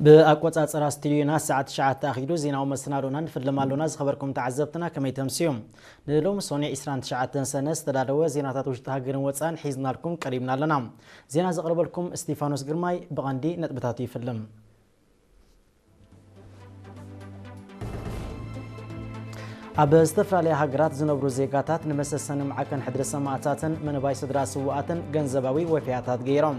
ብኣቆጻጽራ ስቱድዮና ሰዓት ትሽዓተ ኣኺሉ ዜናዊ መሰናዶና ንፍልም ኣሎና። ዝኸበርኩም ተዓዘብትና ከመይ ተምስዩ? ንሎሚ ሶኒ ዕስራን ትሽዓተን ሰነ ዝተዳለወ ዜናታት ውሽጢ ሃገርን ወጻእን ሒዝናልኩም ቀሪብና ኣለና። ዜና ዘቕርበልኩም እስቲፋኖስ ግርማይ። ብቐንዲ ነጥብታቱ ይፍልም። ኣብ ዝተፈላለያ ሃገራት ዝነብሩ ዜጋታት ንመሰሰኒ ማዕከን ሕድሪ ሰማእታትን ምንባይ ስድራ ስውኣትን ገንዘባዊ ወፊያታት ገይሮም።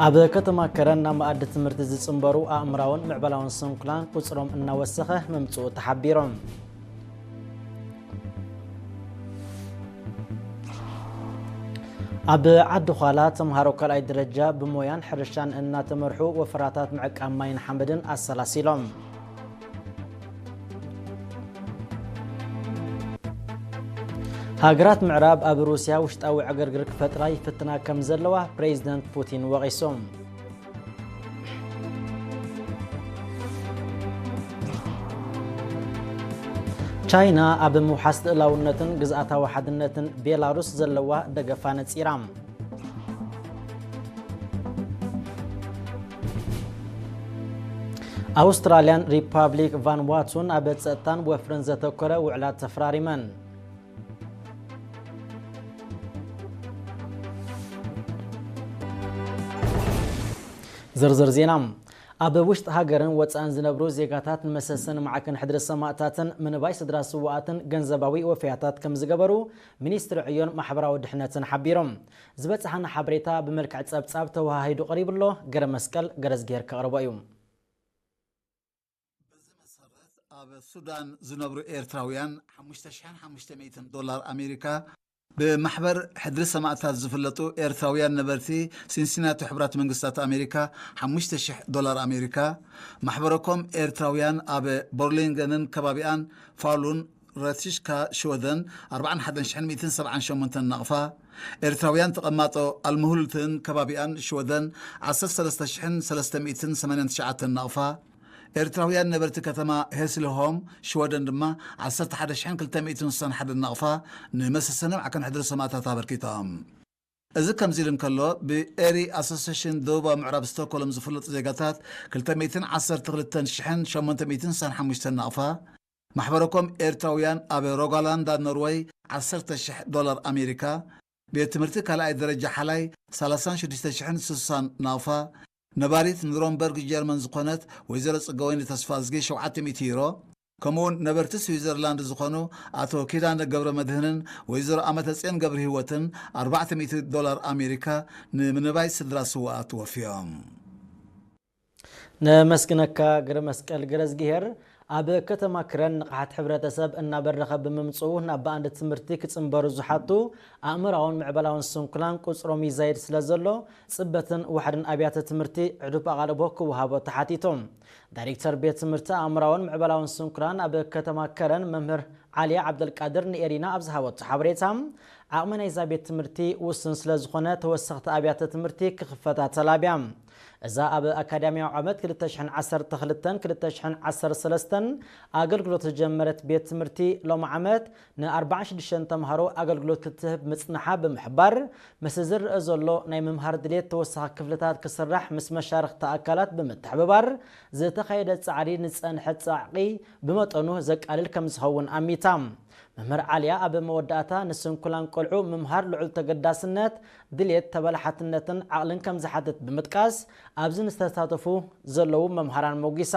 ኣብ ከተማ ከረን ናብ መኣዲ ትምህርቲ ዝጽንበሩ ኣእምራውን ምዕባላውን ስንኩላን ቁጽሮም እናወሰኸ ምምጽኡ ተሓቢሮም። ኣብ ዓዲ ዃላ ተምሃሮ ካልኣይ ደረጃ ብሞያን ሕርሻን እናተመርሑ ወፈራታት ምዕቃብ ማይን ሓመድን ኣሰላሲሎም። ሃገራት ምዕራብ ኣብ ሩስያ ውሽጣዊ ዕግርግር ክፈጥራ ይፍትና ከም ዘለዋ ፕሬዚደንት ፑቲን ወቒሶም። ቻይና ኣብ ምውሓስ ልእላውነትን ግዝኣታዊ ሓድነትን ቤላሩስ ዘለዋ ደገፋ ነጺራ። ኣውስትራልያን ሪፓብሊክ ቫንዋቱን ኣብ ጸጥታን ወፍርን ዘተኮረ ውዕላት ተፈራሪመን። ዝርዝር ዜና። ኣብ ውሽጢ ሃገርን ወጻእን ዝነብሩ ዜጋታት ንመሰሰኒ ማዕከን ሕድሪ ሰማእታትን ምንባይ ስድራ ስውኣትን ገንዘባዊ ወፈያታት ከም ዝገበሩ ሚኒስትሪ ዕዮን ማሕበራዊ ድሕነትን ሓቢሮም። ዝበጽሓና ሓበሬታ ብመልክዕ ጸብጻብ ተወሃሂዱ ቀሪቡ ኣሎ። ገረ መስቀል ገረዝጌር ከቕርቦ እዩ። በዚ መሰረት ኣብ ሱዳን ዝነብሩ ኤርትራውያን ሓሙሽተ ሽሕን ሓሙሽተ ሚእትን ዶላር ኣሜሪካ ብማሕበር ሕድሪ ሰማእታት ዝፍለጡ ኤርትራውያን ነበርቲ ሲንሲናቲ ሕቡራት መንግስታት ኣሜሪካ ሓሙሽተ ሽሕ ዶላር ኣሜሪካ፣ ማሕበረኮም ኤርትራውያን ኣብ ቦርሊንገንን ከባቢኣን ፋሉን ረቲሽካ ሽወደን ኣርባዓን ሓደን ሽሕን ሚእትን ሰብዓን ሸሞንተን ናቕፋ፣ ኤርትራውያን ተቐማጦ ኣልምሁልትን ከባቢኣን ሽወደን ዓሰርተ ሰለስተ ሽሕን ሰለስተ ሚእትን ሰማንያን ትሽዓተን ናቕፋ፣ ኤርትራውያን ነበርቲ ከተማ ሄስልሆም ሽወደን ድማ ዓሰርተ ሓደ ሽሕን ክልተ ሚእትን ስሳን ሓደን ናቕፋ ንመሰሰኒ ማዕከን ሕድሪ ሰማእታት ኣበርኪቶም። እዚ ከምዚ ኢሉ እንከሎ፣ ብኤሪ ኣሶሴሽን ደቡባዊ ምዕራብ ስቶክሆልም ዝፍለጡ ዜጋታት ክልተ ሚእትን ዓሰርተ ክልተን ሽሕን ሸሞንተ ሚእትን ስሳን ሓሙሽተን ናቕፋ፣ ማሕበረኮም ኤርትራውያን ኣብ ሮጋላንዳ ኖርወይ ዓሰርተ ሽሕ ዶላር ኣሜሪካ፣ ቤት ትምህርቲ ካልኣይ ደረጃ ሓላይ ሰላሳን ሽዱሽተ ሽሕን ስሳን ናቕፋ፣ ነባሪት ንሮምበርግ ጀርመን ዝኾነት ወይዘሮ ጽገወይኒ ተስፋዝጊ ሸውዓተ ሚእቲ ዩሮ፣ ከምኡውን ነበርቲ ስዊዘርላንድ ዝኾኑ ኣቶ ኪዳነ ገብረ መድህንን ወይዘሮ ኣመተጽዮን ገብረ ህይወትን ኣርባዕተ ሚእቲ ዶላር ኣሜሪካ ንምንባይ ስድራ ስውኣት ወፍዮም። ነመስግነካ ገረ መስቀል ገረዝግሄር። ኣብ ከተማ ክረን ንቕሓት ሕብረተሰብ እናበረኸ ብምምጽኡ ናብ ብኣንድ ትምህርቲ ክጽንበሩ ዝሓቱ ኣእምራውን ምዕባላውን ስንኩላን ቁጽሮም ይዛይድ ስለ ዘሎ፣ ጽበትን ዋሕድን ኣብያተ ትምህርቲ ዕዱብ ኣቓልቦ ክወሃቦ ተሓቲቱ። ዳይሬክተር ቤት ትምህርቲ ኣእምራውን ምዕባላውን ስንኩላን ኣብ ከተማ ከረን መምህር ዓሊያ ዓብደልቃድር ንኤሪና ኣብ ዝሃበቶ ሓበሬታ፣ ዓቕሚ ናይዛ ቤት ትምህርቲ ውሱን ስለ ዝኾነ ተወሰኽቲ ኣብያተ ትምህርቲ ክኽፈታ ተላብያ። እዛ ኣብ ኣካዳሚያዊ ዓመት ክልተ ሽሕን ዓሰርተ ክልተን ክልተ ሽሕን ዓሰርተ ሰለስተን ኣገልግሎት ዝጀመረት ቤት ትምህርቲ ሎሚ ዓመት ንኣርባዓን ሽዱሽተን ተምሃሮ ኣገልግሎት ክትህብ ምጽንሓ ብምሕባር፣ ምስዚ ዝረአ ዘሎ ናይ ምምሃር ድሌት ተወሳኺ ክፍልታት ክስራሕ ምስ መሻርኽቲ ኣካላት ብምትሕብባር ዝተኻየደ ጻዕሪ ንዝጸንሐ ጻዕቂ ብመጠኑ ዘቃልል ከም ዝኸውን ኣሚታ። መምህር ዓልያ ኣብ መወዳእታ ንስንኩላን ቆልዑ ምምሃር ልዑል ተገዳስነት፣ ድሌት፣ ተበላሓትነትን ዓቕልን ከም ዝሓትት ብምጥቃስ፣ ኣብዚ ንዝተሳተፉ ዘለዉ መምሃራን ሞጒሳ።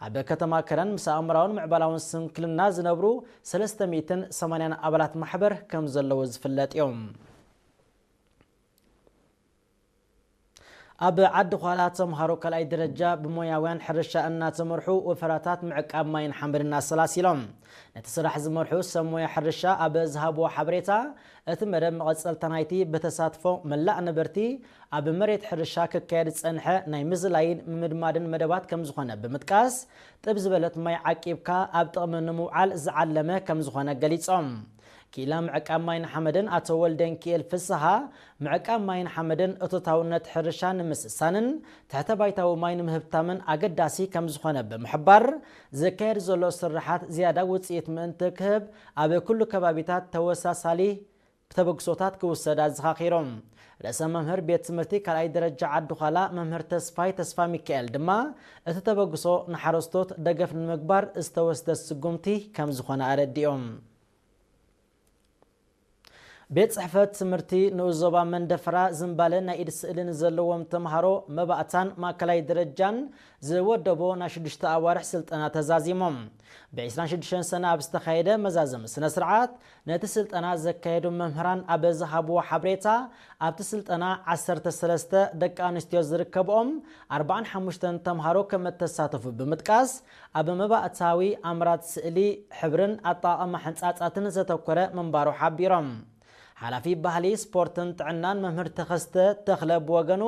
ኣብ ከተማ ከረን ምስ ኣእምራውን ምዕባላውን ስንክልና ዝነብሩ ሰለስተ ሚእትን ሰማንያን ኣባላት ማሕበር ከም ዘለዉ ዝፍለጥ እዩ። ኣብ ዓዲ ዃላ ተምሃሮ ካልኣይ ደረጃ ብሞያውያን ሕርሻ እናተመርሑ ወፈራታት ምዕቃብ ማይን ሓመድን ኣሰላሲሎም። ነቲ ስራሕ ዝመርሑ ሰብ ሞያ ሕርሻ ኣብ ዝሃብዎ ሓበሬታ፣ እቲ መደብ መቐጸልታ ናይቲ ብተሳትፎ መላእ ነበርቲ ኣብ መሬት ሕርሻ ክካየድ ዝጸንሐ ናይ ምዝላይን ምምድማድን መደባት ከም ዝኾነ ብምጥቃስ፣ ጥብ ዝበለት ማይ ዓቂብካ ኣብ ጥቕሚ ንምውዓል ዝዓለመ ከም ዝኾነ ገሊጾም። ክኢላ ምዕቃብ ማይን ሓመድን ኣቶ ወልደንኪኤል ፍስሃ፣ ምዕቃብ ማይን ሓመድን እቶታውነት ሕርሻ ንምስሳንን ትሕተ ባይታዊ ማይ ንምህብታምን ኣገዳሲ ከም ዝኾነ ብምሕባር፣ ዝካየድ ዘሎ ስርሓት ዝያዳ ውጽኢት ምእንቲ ክህብ ኣብ ኩሉ ከባቢታት ተወሳሳሊ ብተበግሶታት ክውሰድ ኣዘኻኺሮም። ርእሰ መምህር ቤት ትምህርቲ ካልኣይ ደረጃ ዓዲ ዃላ መምህር ተስፋይ ተስፋ ሚካኤል ድማ፣ እቲ ተበግሶ ንሓረስቶት ደገፍ ንምግባር ዝተወስደ ስጉምቲ ከም ዝኾነ ኣረዲኦም። ቤት ጽሕፈት ትምህርቲ ንኡስ ዞባ መንደፈራ ዝምባለ ናይ ኢድ ስእሊ ንዘለዎም ተምሃሮ መባእታን ማእከላይ ደረጃን ዝወደቦ ናይ ሽዱሽተ ኣዋርሕ ስልጠና ተዛዚሞም። ብ ዕስራን ሽዱሽተን ሰነ ኣብ ዝተኻየደ መዛዘሚ ስነ ስርዓት፣ ነቲ ስልጠና ዘካየዱ መምህራን ኣብ ዝሃብዎ ሓበሬታ፣ ኣብቲ ስልጠና ዓሰርተ ሰለስተ ደቂ ኣንስትዮ ዝርከብኦም ኣርባዓን ሓሙሽተን ተምሃሮ ከም እተሳተፉ ብምጥቃስ፣ ኣብ መባእታዊ ኣምራት ስእሊ፣ ሕብርን ኣጠቓቕማ ሕንጻጻትን ዘተኮረ ምንባሩ ሓቢሮም። ሓላፊ ባህሊ፣ ስፖርትን ጥዕናን መምህር ተኸስተ ተኽለ ብወገኑ፣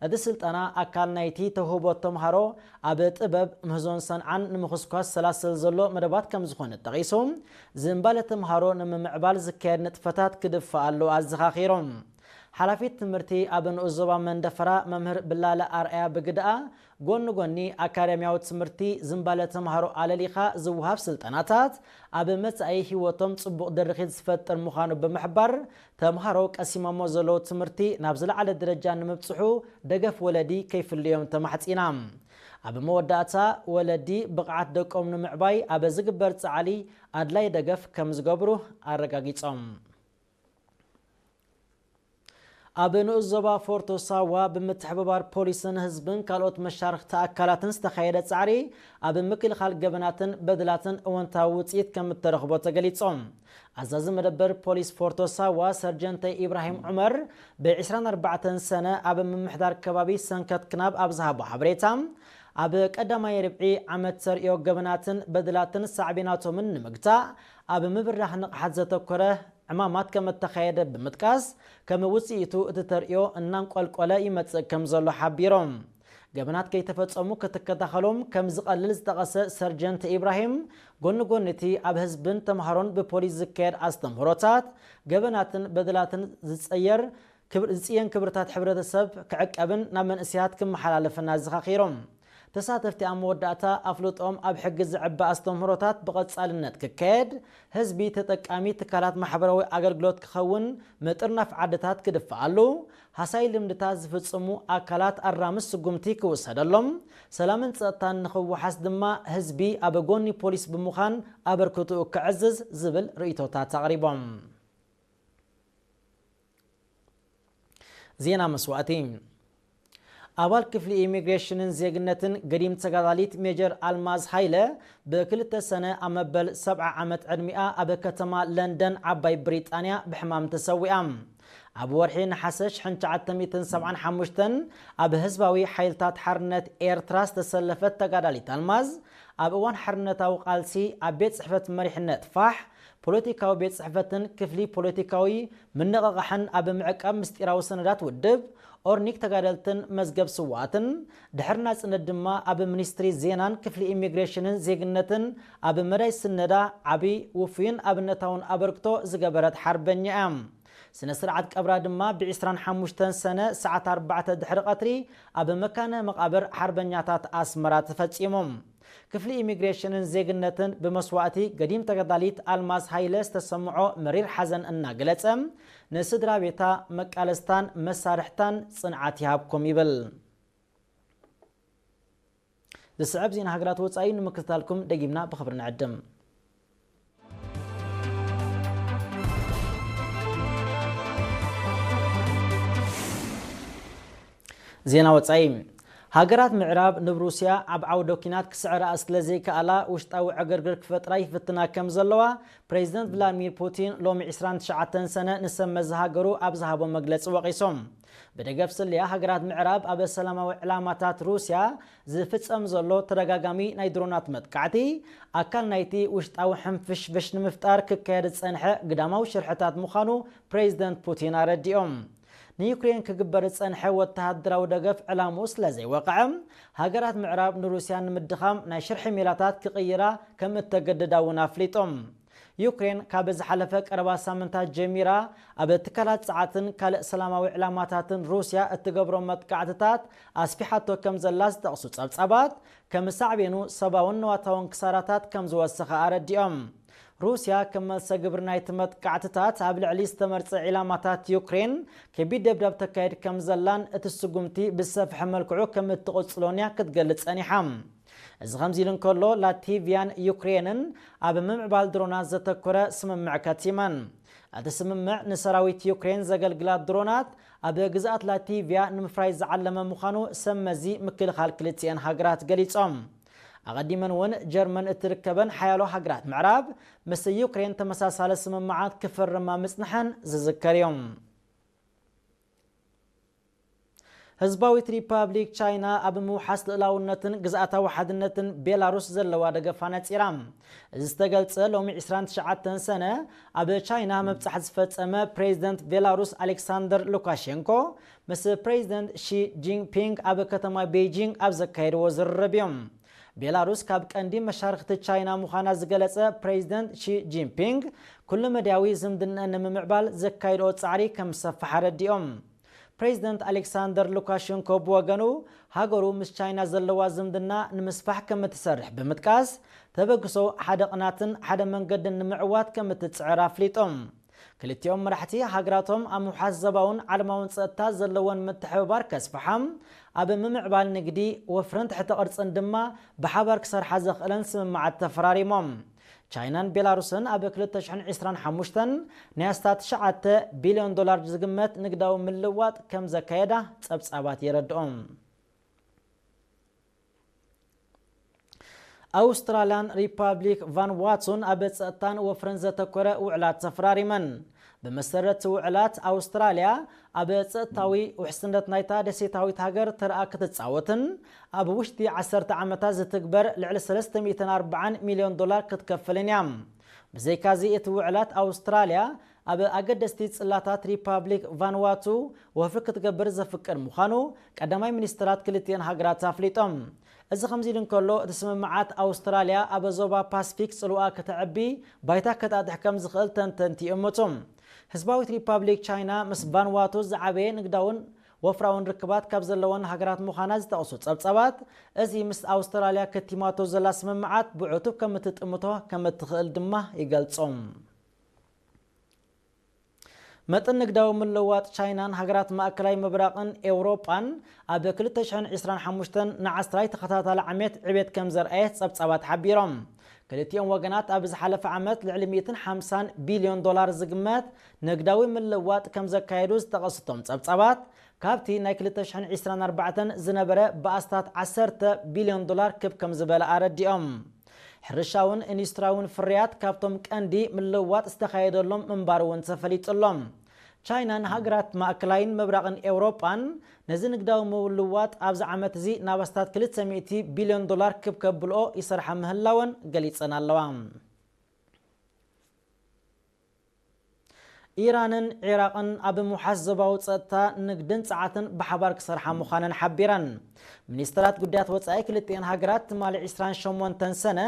እቲ ስልጠና ኣካል ናይቲ ተውህቦ ተምሃሮ ኣብ ጥበብ፣ ምህዞን ሰንዓን ንምኹስኳስ ሰላሰል ዘሎ መደባት ከም ዝኾነ ጠቒሱ፣ ዝምባለ ተምሃሮ ንምምዕባል ዝካየድ ንጥፈታት ክድፋእ ኣለዎ ኣዘኻኺሮም። ሓላፊት ትምህርቲ ኣብ ንኡስ ዞባ መንደፈራ መምህር ብላለ ኣርኣያ ብግድኣ፣ ጎኒ ጎኒ ኣካዳሚያዊ ትምህርቲ ዝምባለ ተምሃሮ ኣለሊኻ ዝወሃብ ስልጠናታት ኣብ መጻኢ ህይወቶም ጽቡቕ ድርኺት ዝፈጥር ምዃኑ ብምሕባር፣ ተምሃሮ ቀሲሞሞ ዘለዉ ትምህርቲ ናብ ዝለዓለ ደረጃ ንምብጽሑ ደገፍ ወለዲ ከይፍልዮም ተማሕጺና። ኣብ መወዳእታ፣ ወለዲ ብቕዓት ደቆም ንምዕባይ ኣብ ዝግበር ጻዕሊ ኣድላይ ደገፍ ከም ዝገብሩ ኣረጋጊጾም። ኣብ ንኡስ ዞባ ፎርቶ ሳዋ ብምትሕብባር ፖሊስን ህዝብን ካልኦት መሻርኽቲ ኣካላትን ዝተኻየደ ጻዕሪ ኣብ ምክልኻል ገበናትን በደላትን እወንታዊ ውጽኢት ከም እተረኽቦ ተገሊጾም። ኣዛዚ መደበር ፖሊስ ፎርቶ ሳዋ ሰርጀንተ ኢብራሂም ዑመር ብ ዕስራን ኣርባዕተን ሰነ ኣብ ምምሕዳር ከባቢ ሰንከት ክናብ ኣብ ዝሃቦ ሓበሬታ፣ ኣብ ቀዳማይ ርብዒ ዓመት ተርእዮ ገበናትን በደላትን ሳዕቤናቶምን ንምግታእ ኣብ ምብራህ ንቕሓት ዘተኮረ ዕማማት ከም እተኻየደ ብምጥቃስ፣ ከም ውጽኢቱ እቲ ተርእዮ እናንቆልቆለ ይመጽእ ከም ዘሎ ሓቢሮም። ገበናት ከይተፈጸሙ ክትከታኸሎም ከም ዝቐልል ዝጠቐሰ ሰርጀንት ኢብራሂም፣ ጎኒ ጎኒ እቲ ኣብ ህዝብን ተምሃሮን ብፖሊስ ዝካየድ ኣስተምህሮታት፣ ገበናትን በደላትን ዝጸየር ክብር-፣ ዝጽየን ክብርታት ሕብረተሰብ ክዕቀብን ናብ መንእሰያት ክመሓላለፍን ኣዘኻኺሮም። ተሳተፍቲ ኣብ መወዳእታ ኣፍልጦም ኣብ ሕጊ ዝዕበ ኣስተምህሮታት ብቐጻልነት ክካየድ፣ ህዝቢ ተጠቃሚ ትካላት ማሕበራዊ ኣገልግሎት ክኸውን ምጥርናፍ ዓድታት ክድፈኣሉ፣ ሃሳይ ልምድታት ዝፍጽሙ ኣካላት ኣራሚ ስጉምቲ ክውሰደሎም፣ ሰላምን ጸጥታን ንኽወሓስ ድማ ህዝቢ ኣብ ጎኒ ፖሊስ ብምዃን ኣበርክትኡ ከዕዝዝ ዝብል ርእይቶታት ኣቕሪቦም። ዜና መስዋእቲ። ኣባል ክፍሊ ኢሚግሬሽንን ዜግነትን ገዲም ተጋዳሊት ሜጀር ኣልማዝ ሃይለ ብክልተ ሰነ ኣብ መበል ሰብዓ ዓመት ዕድሚኣ ኣብ ከተማ ለንደን ዓባይ ብሪጣንያ ብሕማም ተሰዊኣ። ኣብ ወርሒ ነሓሰ ሽሕን ትሽዓተ ሚእትን ሰብዓን ሓሙሽተን ኣብ ህዝባዊ ሓይልታት ሓርነት ኤርትራ ዝተሰለፈት ተጋዳሊት ኣልማዝ፣ ኣብ እዋን ሓርነታዊ ቃልሲ ኣብ ቤት ጽሕፈት መሪሕነት ፋሕ፣ ፖለቲካዊ ቤት ጽሕፈትን ክፍሊ ፖለቲካዊ ምንቕቓሕን ኣብ ምዕቃብ ምስጢራዊ ሰነዳት ውድብ፣ ኦርኒክ ተጋደልትን መዝገብ ስውኣትን፣ ድሕሪ ናጽነት ድማ ኣብ ሚኒስትሪ ዜናን ክፍሊ ኢሚግሬሽንን ዜግነትን ኣብ መዳይ ስነዳ ዓቢ፣ ውፉይን ኣብነታውን ኣበርክቶ ዝገበረት ሓርበኛ እያ። ስነ ስርዓት ቀብራ ድማ ብ ዕስራን ሓሙሽተን ሰነ ሰዓት ኣርባዕተ ድሕሪ ቀትሪ ኣብ መካነ መቓብር ሓርበኛታት ኣስመራ ተፈጺሙ። ክፍሊ ኢሚግሬሽንን ዜግነትን ብመስዋእቲ ገዲም ተጋዳሊት ኣልማዝ ሃይለ ዝተሰምዖ መሪር ሓዘን እናገለጸ፣ ንስድራ ቤታ፣ መቃለስታን መሳርሕታን ጽንዓት ይሃብኩም ይብል። ዝስዕብ ዜና ሃገራት ወጻኢ ንምክትታልኩም ደጊምና ብኽብሪ ንዕድም። ዜና ወጻኢ። ሃገራት ምዕራብ ንብ ሩስያ ኣብ ዓውደ ኲናት ክስዕራኣ ስለ ዘይከኣላ፣ ውሽጣዊ ዕግርግር ክፈጥራ ይፍትና ከም ዘለዋ ፕሬዚደንት ቭላድሚር ፑቲን ሎሚ ዕስራን ትሽዓተን ሰነ ንሰብ መዚ ሃገሩ ኣብ ዝሃቦ መግለጺ ወቒሶም። ብደገፍ ስለያ ሃገራት ምዕራብ ኣብ ሰላማዊ ዕላማታት ሩስያ ዝፍጸም ዘሎ ተደጋጋሚ ናይ ድሮናት መጥቃዕቲ፣ ኣካል ናይቲ ውሽጣዊ ሕንፍሽፍሽ ንምፍጣር ክካየድ ዝጸንሐ ግዳማዊ ሽርሕታት ምዃኑ ፕሬዚደንት ፑቲን ኣረዲኦም። ንዩክሬን ክግበር ዝጸንሐ ወተሃደራዊ ደገፍ ዕላምኡ ስለ ዘይወቕዐ፣ ሃገራት ምዕራብ ንሩስያ ንምድኻም ናይ ሽርሒ ሜላታት ክቕይራ ከም እተገድዳ እውን ኣፍሊጦም። ዩክሬን ካብ ዝሓለፈ ቀረባ ሳምንታት ጀሚራ ኣብ ትካላት ጸዓትን ካልእ ሰላማዊ ዕላማታትን ሩስያ እትገብሮ መጥቃዕትታት ኣስፊሓቶ ከም ዘላ ዝጠቕሱ ጸብጻባት፣ ከም ሳዕቤኑ ሰብኣውን ንዋታውን ክሳራታት ከም ዝወሰኸ ኣረዲኦም። ሩስያ ከም መልሰ ግብሪ ናይቲ መጥቃዕትታት ኣብ ልዕሊ ዝተመርጸ ዒላማታት ዩክሬን ከቢድ ደብዳብ ተካይድ ከም ዘላን እቲ ስጉምቲ ብዝሰፍሐ መልክዑ ከም እትቕጽሎን እያ ክትገልጽ ጸኒሓ። እዚ ከምዚ ኢሉ እንከሎ፣ ላቲቪያን ዩክሬንን ኣብ ምምዕባል ድሮናት ዘተኮረ ስምምዕ ከቲመን። እቲ ስምምዕ ንሰራዊት ዩክሬን ዘገልግላ ድሮናት ኣብ ግዝኣት ላቲቪያ ንምፍራይ ዝዓለመ ምዃኑ ሰብ መዚ ምክልኻል ክልቲኤን ሃገራት ገሊጾም። ኣቐዲመን እውን ጀርመን እትርከበን ሓያሎ ሃገራት ምዕራብ ምስ ዩክሬን ተመሳሳሊ ስምምዓት ክፍርማ ምጽንሐን ዝዝከር እዩ። ህዝባዊት ሪፓብሊክ ቻይና ኣብ ምውሓስ ልእላውነትን ግዝኣታዊ ሓድነትን ቤላሩስ ዘለዋ ደገፋ ነጺራ። እዚ ዝተገልጸ ሎሚ ዕስራን ትሽዓተን ሰነ ኣብ ቻይና ምብጻሕ ዝፈጸመ ፕሬዚደንት ቤላሩስ ኣሌክሳንደር ሉካሼንኮ ምስ ፕሬዚደንት ሺ ጂንፒንግ ኣብ ከተማ ቤይጂንግ ኣብ ዘካየድዎ ዝርርብ እዮም። ቤላሩስ ካብ ቀንዲ መሻርኽቲ ቻይና ምዃና ዝገለጸ ፕሬዚደንት ሺ ጂንፒንግ፣ ኩሉ መዳያዊ ዝምድንአን ንምምዕባል ዘካይድኦ ጻዕሪ ከም ዝሰፍሕ ኣረዲኦም። ፕሬዚደንት ኣሌክሳንደር ሉካሸንኮ ብወገኑ፣ ሃገሩ ምስ ቻይና ዘለዋ ዝምድና ንምስፋሕ ከም እትሰርሕ ብምጥቃስ፣ ተበግሶ ሓደ ቅናትን ሓደ መንገድን ንምዕዋት ከም እትጽዕር ኣፍሊጦም። ክልቲኦም መራሕቲ ሃገራቶም ኣብ ምውሓስ ዘባውን ዓለማውን ጸጥታ ዘለወን ምትሕብባር ከስፍሓ፣ ኣብ ምምዕባል ንግዲ፣ ወፍርን ትሕተ ቅርጽን ድማ ብሓባር ክሰርሓ ዘኽእለን ስምምዓት ተፈራሪሞም። ቻይናን ቤላሩስን ኣብ ክልተ ሽሕን ዕስራን ሓሙሽተን ናይ ኣስታት ትሽዓተ ቢልዮን ዶላር ዝግመት ንግዳዊ ምልውዋጥ ከም ዘካየዳ ጸብጻባት የረድኦም። ኣውስትራልያን ሪፓብሊክ ቫንዋቱን ኣብ ጸጥታን ወፍርን ዘተኮረ ውዕላት ተፈራሪመን። ብመሰረት ውዕላት ኣውስትራልያ ኣብ ጸጥታዊ ውሕስነት ናይታ ደሴታዊት ሃገር ተርኣ ክትጻወትን ኣብ ውሽጢ ዓሰርተ ዓመታት ዝትግበር ልዕሊ ሰለስተ ሚእትን ኣርባዓን ሚልዮን ዶላር ክትከፍልን እያ። ብዘይካዚ እቲ ውዕላት ኣውስትራልያ ኣብ ኣገደስቲ ጽላታት ሪፓብሊክ ቫንዋቱ ወፍሪ ክትገብር ዘፍቅድ ምዃኑ ቀዳማይ ሚኒስትራት ክልቲኤን ሃገራት ኣፍሊጦም። እዚ ከምዚ ኢሉ እንከሎ፣ እቲ ስምምዓት ኣውስትራልያ ኣብ ዞባ ፓስፊክ ጽልዋ ከተዕቢ ባይታ ከጣጥሕ ከም ዝኽእል ተንተንቲ ይእምቱ። ህዝባዊት ሪፓብሊክ ቻይና ምስ ቫንዋቱ ዝዓበየ ንግዳውን ወፍራውን ርክባት ካብ ዘለወን ሃገራት ምዃና ዝጠቕሱ ጸብጻባት፣ እዚ ምስ ኣውስትራልያ ከቲማቶ ዘላ ስምምዓት ብዕቱብ ከም እትጥምቶ ከም እትኽእል ድማ ይገልጹ። መጠን ንግዳዊ ምልውዋጥ ቻይናን ሃገራት ማእከላይ ምብራቕን ኤውሮጳን ኣብ ክልተ ሽሕን ዕስራን ሓሙሽተን ንዓስራይ ተኸታታሊ ዓመት ዕቤት ከም ዘርኣየት ጸብጻባት ሓቢሮም። ክልቲኦም ወገናት ኣብ ዝሓለፈ ዓመት ልዕሊ ሚእትን ሓምሳን ቢልዮን ዶላር ዝግመት ንግዳዊ ምልውዋጥ ከም ዘካየዱ ዝጠቐሱ እቶም ጸብጻባት፣ ካብቲ ናይ ክልተ ሽሕን ዕስራን ኣርባዕተን ዝነበረ ብኣስታት ዓሰርተ ቢልዮን ዶላር ክብ ከም ዝበለ ኣረዲኦም። ሕርሻውን ኢንዱስትሪያውን ፍርያት ካብቶም ቀንዲ ምልውዋጥ ዝተኻየደሎም ምንባሩ እውን ተፈሊጡ ኣሎ። ቻይናን ሃገራት ማእከላይን ምብራቕን ኤውሮጳን ነዚ ንግዳዊ ምልውዋጥ ኣብዚ ዓመት እዚ ናብ ኣስታት ክልተ ሚእቲ ቢልዮን ዶላር ክብ ከብልኦ ይሰርሓ ምህላወን ገሊጸን ኣለዋ። ኢራንን ዒራቕን ኣብ ምውሓስ ዞባዊ ጸጥታ፣ ንግድን ጸዓትን ብሓባር ክሰርሓ ምዃነን ሓቢረን። ሚኒስተራት ጉዳያት ወጻኢ ክልቲኤን ሃገራት ትማሊ ዕስራን ሸሞንተን ሰነ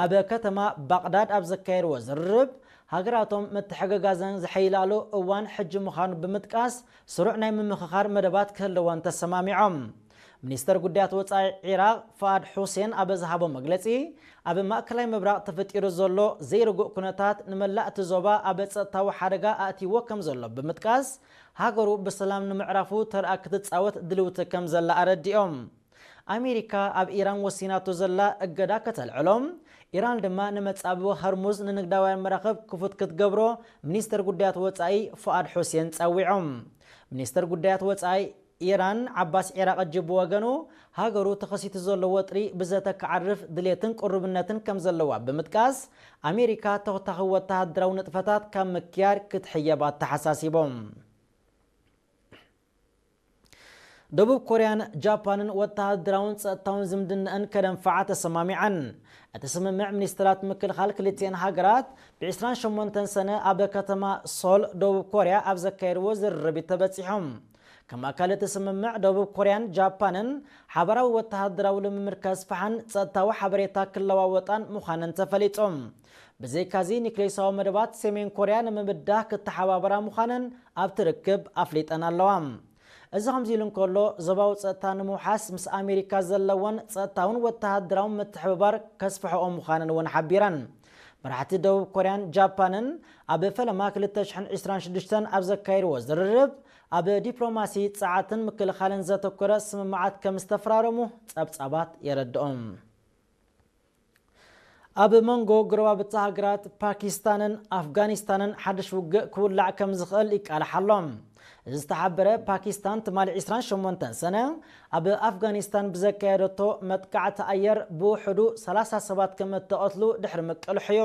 ኣብ ከተማ ባቕዳድ ኣብ ዘካየድዎ ዝርርብ፣ ሃገራቶም ምትሕግጋዘን ዘሐይላሉ እዋን ሕጂ ምዃኑ ብምጥቃስ፣ ስሩዕ ናይ ምምኽኻር መደባት ክህልወን ተሰማሚዖም። ሚኒስተር ጉዳያት ወጻኢ ዒራቕ ፍኣድ ሑሴን ኣብ ዝሃቦ መግለጺ፣ ኣብ ማእከላይ ምብራቕ ተፈጢሩ ዘሎ ዘይርጉእ ኩነታት ንመላእ እቲ ዞባ ኣብ ጸጥታዊ ሓደጋ ኣእትይዎ ከም ዘሎ ብምጥቃስ፣ ሃገሩ ብሰላም ንምዕራፉ ተርኣ ክትጻወት ድልውቲ ከም ዘላ ኣረዲኦም። ኣሜሪካ ኣብ ኢራን ወሲናቶ ዘላ እገዳ ከተልዕሎ፣ ኢራን ድማ ንመጻብቦ ሆርሙዝ ንንግዳውያን መራኽብ ክፉት ክትገብሮ ሚኒስተር ጉዳያት ወጻኢ ፍኣድ ሑሴን ጸዊዖም። ሚኒስተር ጉዳያት ወጻኢ ኢራን ዓባስ ዒራቕጂ ብወገኑ፣ ሃገሩ ተኸሲቱ ዘሎ ወጥሪ ብዘተ ክዓርፍ ድሌትን ቅሩብነትን ከም ዘለዋ ብምጥቃስ፣ ኣሜሪካ ተኹታኺ ወተሃደራዊ ንጥፈታት ካብ ምክያድ ክትሕየብ ኣተሓሳሲቦም። ደቡብ ኮርያን ጃፓንን ወተሃደራውን ጸጥታውን ዝምድናኣን ከደንፍዓ ተሰማሚዐን። እቲ ስምምዕ ሚኒስትራት ምክልኻል ክልቲኤን ሃገራት ብዕስራን ሸሞንተን ሰነ ኣብ ከተማ ሶል ደቡብ ኮርያ ኣብ ዘካየድዎ ዝርርብ ተበጺሖም። ከም ኣካል እቲ ስምምዕ፣ ደቡብ ኮርያን ጃፓንን ሓባራዊ ወተሃደራዊ ልምምድ ከስፍሓን ጸጥታዊ ሓበሬታ ክለዋወጣን ምዃነን ተፈሊጡ። ብዘይካዚ፣ ኒክሌሳዊ መደባት ሰሜን ኮርያ ንምብዳህ ክተሓባበራ ምዃነን ኣብቲ ርክብ ኣፍሊጠን ኣለዋ። እዚ ከምዚ ኢሉ እንከሎ፣ ዞባዊ ጸጥታ ንምውሓስ ምስ ኣሜሪካ ዘለወን ጸጥታውን ወተሃደራውን ምትሕብባር ከስፍሕኦ ምዃነን እውን ሓቢረን። መራሕቲ ደቡብ ኮርያን ጃፓንን ኣብ ፈለማ ክልተ ሽሕን ዕስራን ሽዱሽተን ኣብ ዘካየድዎ ዝርርብ፣ ኣብ ዲፕሎማሲ፣ ጸዓትን ምክልኻልን ዘተኮረ ስምምዓት ከም ዝተፈራረሙ ጸብጻባት የረድኦም። ኣብ መንጎ ጎረባብቲ ሃገራት ፓኪስታንን ኣፍጋኒስታንን ሓድሽ ውግእ ክውላዕ ከም ዝኽእል ይቃላሕ ኣሎ። እዚ ዝተሓበረ ፓኪስታን ትማሊ ዕስራን ሸሞንተን ሰነ ኣብ ኣፍጋኒስታን ብዘካየደቶ መጥቃዕቲ ኣየር ብውሕዱ ሰላሳ ሰባት ከም እተቐትሉ ድሕሪ ምቅልሑ እዩ።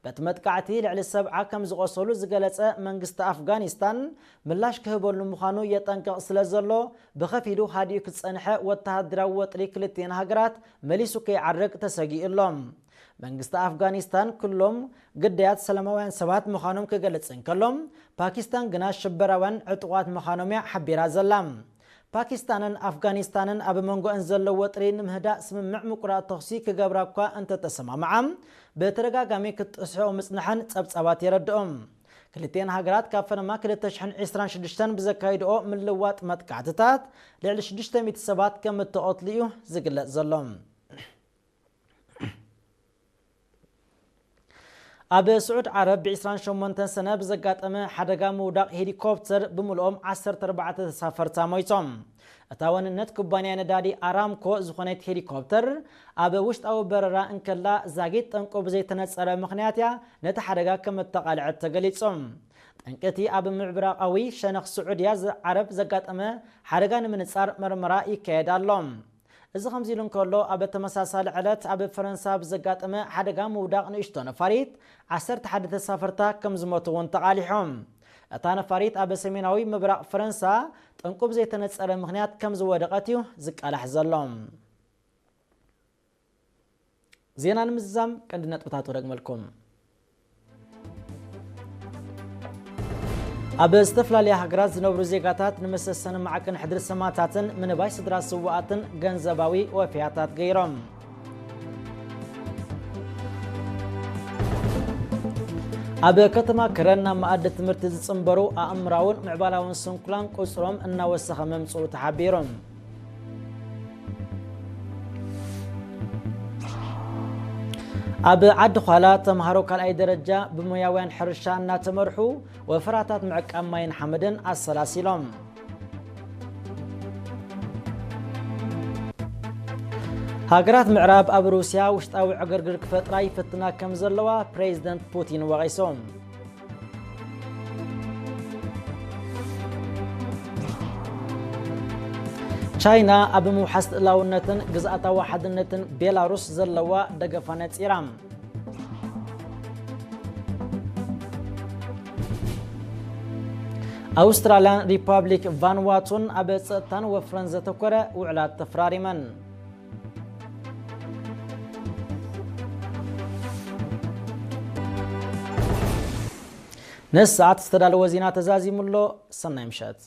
በቲ መጥቃዕቲ ልዕሊ ሰብዓ ከም ዝቖሰሉ ዝገለጸ መንግስቲ ኣፍጋኒስታን፣ ምላሽ ክህበሉ ምዃኑ የጠንቅቕ ስለ ዘሎ፣ ብኸፊሉ ሃዲኡ ክጸንሐ ወተሃደራዊ ወጥሪ ክልቲኤን ሃገራት መሊሱ ከይዓርግ ተሰጊኡ ኣሎ። መንግስቲ ኣፍጋኒስታን ኩሎም ግዳያት ሰላማውያን ሰባት ምዃኖም ክገልጽ እንከሎ፣ ፓኪስታን ግና ሽበራውያን ዕጡቓት ምዃኖም እያ ሓቢራ ዘላ። ፓኪስታንን ኣፍጋኒስታንን ኣብ መንጎአን ዘሎ ወጥሪ ንምህዳእ ስምምዕ ምቁራጽ ተኹሲ ክገብራ እኳ እንተተሰማምዓ፣ ብተደጋጋሚ ክትጥስሕኦ ምጽንሐን ጸብጻባት የረድኦም። ክልቲኤን ሃገራት ካብ ፈለማ ክልተ ሽሕን ዕስራን ሽዱሽተን ብዘካይድኦ ምልዋጥ መጥቃዕትታት ልዕሊ ሽዱሽተ ሚእቲ ሰባት ከም እተቐትሉ እዩ ዝግለጽ ዘሎ። ኣብ ስዑድ ዓረብ ብ ዕስራን ሸሞንተን ሰነ ብዘጋጠመ ሓደጋ ምውዳቕ ሄሊኮፕተር ብምልኦም ዓሰርተ ኣርባዕተ ተሳፈርታ ሞይቶም። እታ ዋንነት ኩባንያ ነዳዲ ኣራምኮ ዝኾነት ሄሊኮፕተር ኣብ ውሽጣዊ በረራ እንከላ ዛጊት ጠንቁ ብዘይተነጸረ ምኽንያት እያ ነቲ ሓደጋ ከም እተቓልዐት ተገሊጹ። ጠንቂ እቲ ኣብ ምብራቓዊ ሸነኽ ስዑድያ ዓረብ ዘጋጠመ ሓደጋ ንምንጻር መርመራ ይካየድ ኣሎ። እዚ ከምዚ ኢሉ እንከሎ፣ ኣብ ተመሳሳሊ ዕለት ኣብ ፈረንሳ ብዘጋጠመ ሓደጋ ምውዳቕ ንእሽቶ ነፋሪት ዓሰርተ ሓደ ተሳፈርታ ከም ዝሞቱ እውን ተቓሊሖም። እታ ነፋሪት ኣብ ሰሜናዊ ምብራቕ ፈረንሳ ጠንቁ ብዘይተነጸረ ምኽንያት ከም ዝወደቐት እዩ ዝቃላሕ ዘሎ። ዜና ንምዝዛም ቀንዲ ነጥብታቱ ደግመልኩም። ኣብ ዝተፈላለያ ሃገራት ዝነብሩ ዜጋታት ንመሰሰኒ ማዕከን ሕድሪ ሰማእታትን ምንባይ ስድራ ስውኣትን ገንዘባዊ ወፈያታት ገይሮም። ኣብ ከተማ ከረን ናብ መኣዲ ትምህርቲ ዝጽንበሩ ኣእምራውን ምዕባላውን ስንኩላን ቁጽሮም እናወሰኸ ምምጽኡ ተሓቢሩ። ኣብ ዓዲ ዃላ ተምሃሮ ካልኣይ ደረጃ ብሞያውያን ሕርሻ እናተመርሑ ወፈራታት ምዕቃብ ማይን ሓመድን ኣሰላሲሎም። ሃገራት ምዕራብ ኣብ ሩስያ ውሽጣዊ ዕግርግር ክፈጥራ ይፍትና ከም ዘለዋ ፕሬዚደንት ፑቲን ወቒሶም። ቻይና ኣብ ምውሓስ ልኡላውነትን ግዝኣታዊ ሓድነትን ቤላሩስ ዘለዋ ደገፋ ነጺራ። ኣውስትራልያን ሪፓብሊክ ቫንዋቱን ኣብ ጸጥታን ወፍረን ዘተኮረ ውዕላት ተፈራሪመን። ነዚ ሰዓት ዝተዳለወ ዜና ተዛዚሙ ኣሎ። ሰናይ ምሸት።